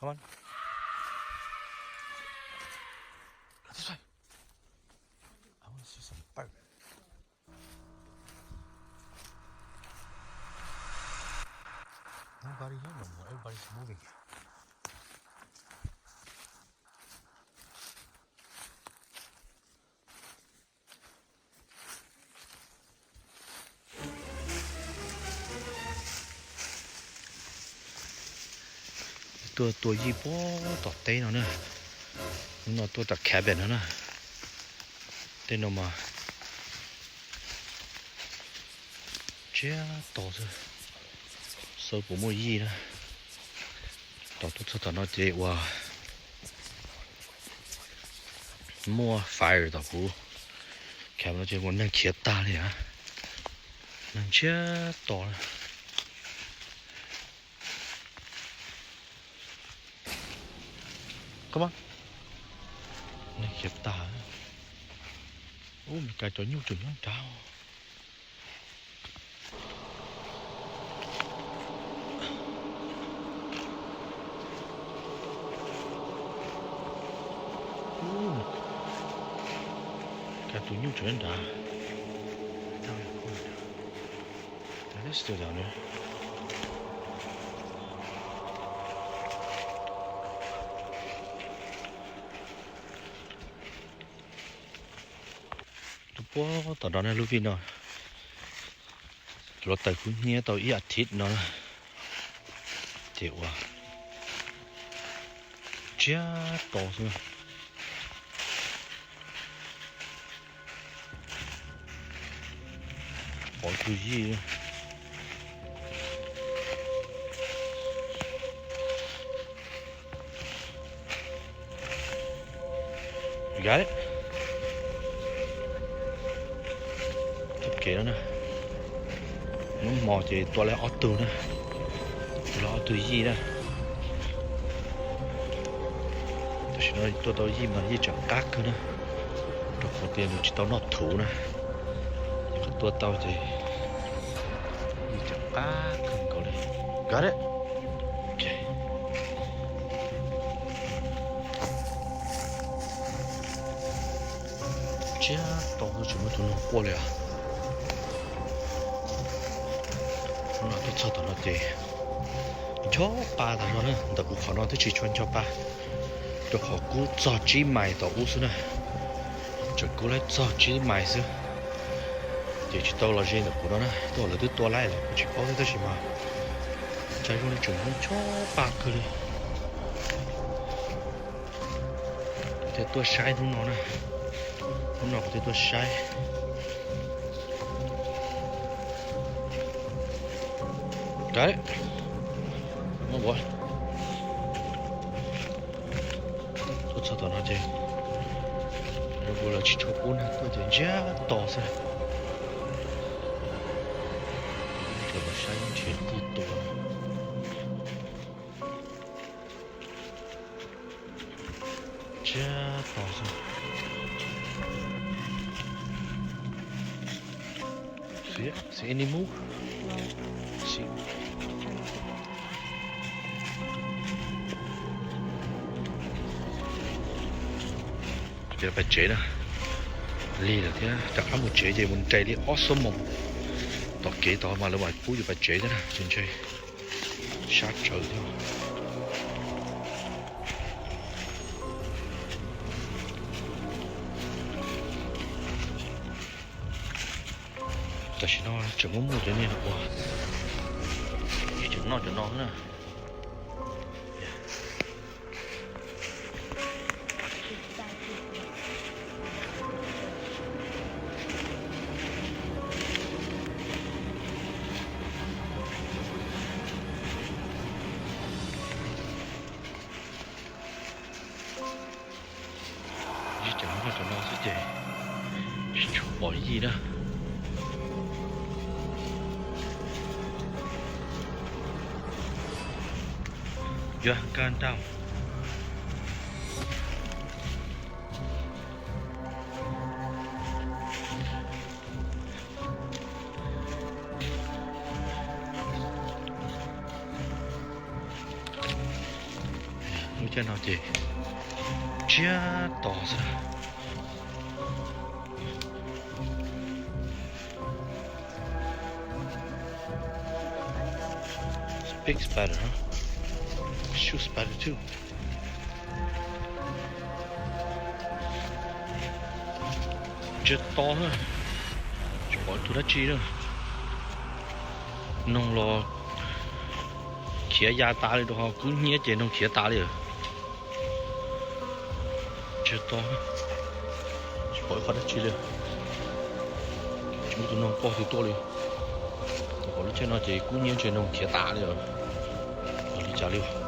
Come on. Go this way. I want to see some bird. Nobody here no more. Everybody's moving. Tuaj tua yij puag tom teb no na. Hnub no tuaj tom cabin no na. Tej no mas tsiab to xwb. Xav puas muaj yij na. Tom tuaj txog tom no ces uas muaj fire tom kuv. Cabin no ces muaj neeg khiav tag li a. Neeg tsiab to. Come on. Neeg khiav tag. Ub, Meskas cov nyuj tseem nyob nrad. Meskas tus nyuj tseem nyob nrad. Tus puag tom no na, lub vij no. Tus los tawm kuv hnyiab tau ib as thiv no na. Ces uas tsiab to xwb. Pom tus yij. Got it. Txoj kev no na. Hnub hmo ces tua lawm ob tug na. Tua lawm ob tug yij na. Tam sim no tua tau yij mas yij tseem qab kawg na. Rau qhov tias nws tsis tau noj thuv na. Yog tua tau ces yij tseem qab kawg nkaus li. Got it. Tsiab to xwb tsis muaj tus neeg quaj li os. Hnub no tuaj txog tom no ces ncho pa tas zog na, ntawm kuv qhov no twb tsis tshua ncho pa, rau qhov kub txog tsib mais tom ub xwb na. Tseem kub laib txog tsib mais xwb, ces tsis tau los ze ntawm kuv no na. Tuaj lawv twb tua laib lawm kuv tsis paub thiab tab sis mas tsav zoo li tseem ncho pa kawg li. Kuv thiaj tuaj saib hnub no na. Hnub no kuv thiaj tuaj saib. Got it. Tuaj txog tom no ces lawv kuj tsis tshua pub neeg tuaj ces ntsiag to xwb. Cov los saib nrhiav tus tua. Tsiab to xwb. See, see any move? See. Ces pais tsev na. Lig lawm thiab, rov qab mus tsev ces mus nres li ob xuab moos. Tom kev tod mas lawv mam pub yus pais tsev thiab na, ces ntshe sab tsawv thiab. Tam sim no tseem muaj muaj cov niag uas tseem noj cov no na. Yij cov no cov no xwb ces tsis tshua pom yij na. Yuav qa ntau. Lub caij no ces tsiag to xwb. Big spider, huh? Shoot spider too. Tsiag to, tsis pom tus dab tsi na. Noog los khiav ya tas li rau, ho kub hnyiab ces noog khiav tas li. Tsiag to, tsis pom ib qho dab tsi li. Tsis muaj tus noog poj twg tuaj li. Pom lub caij no ces kub hnyiab ntshe noog khiav tas li os. Ua li cas li?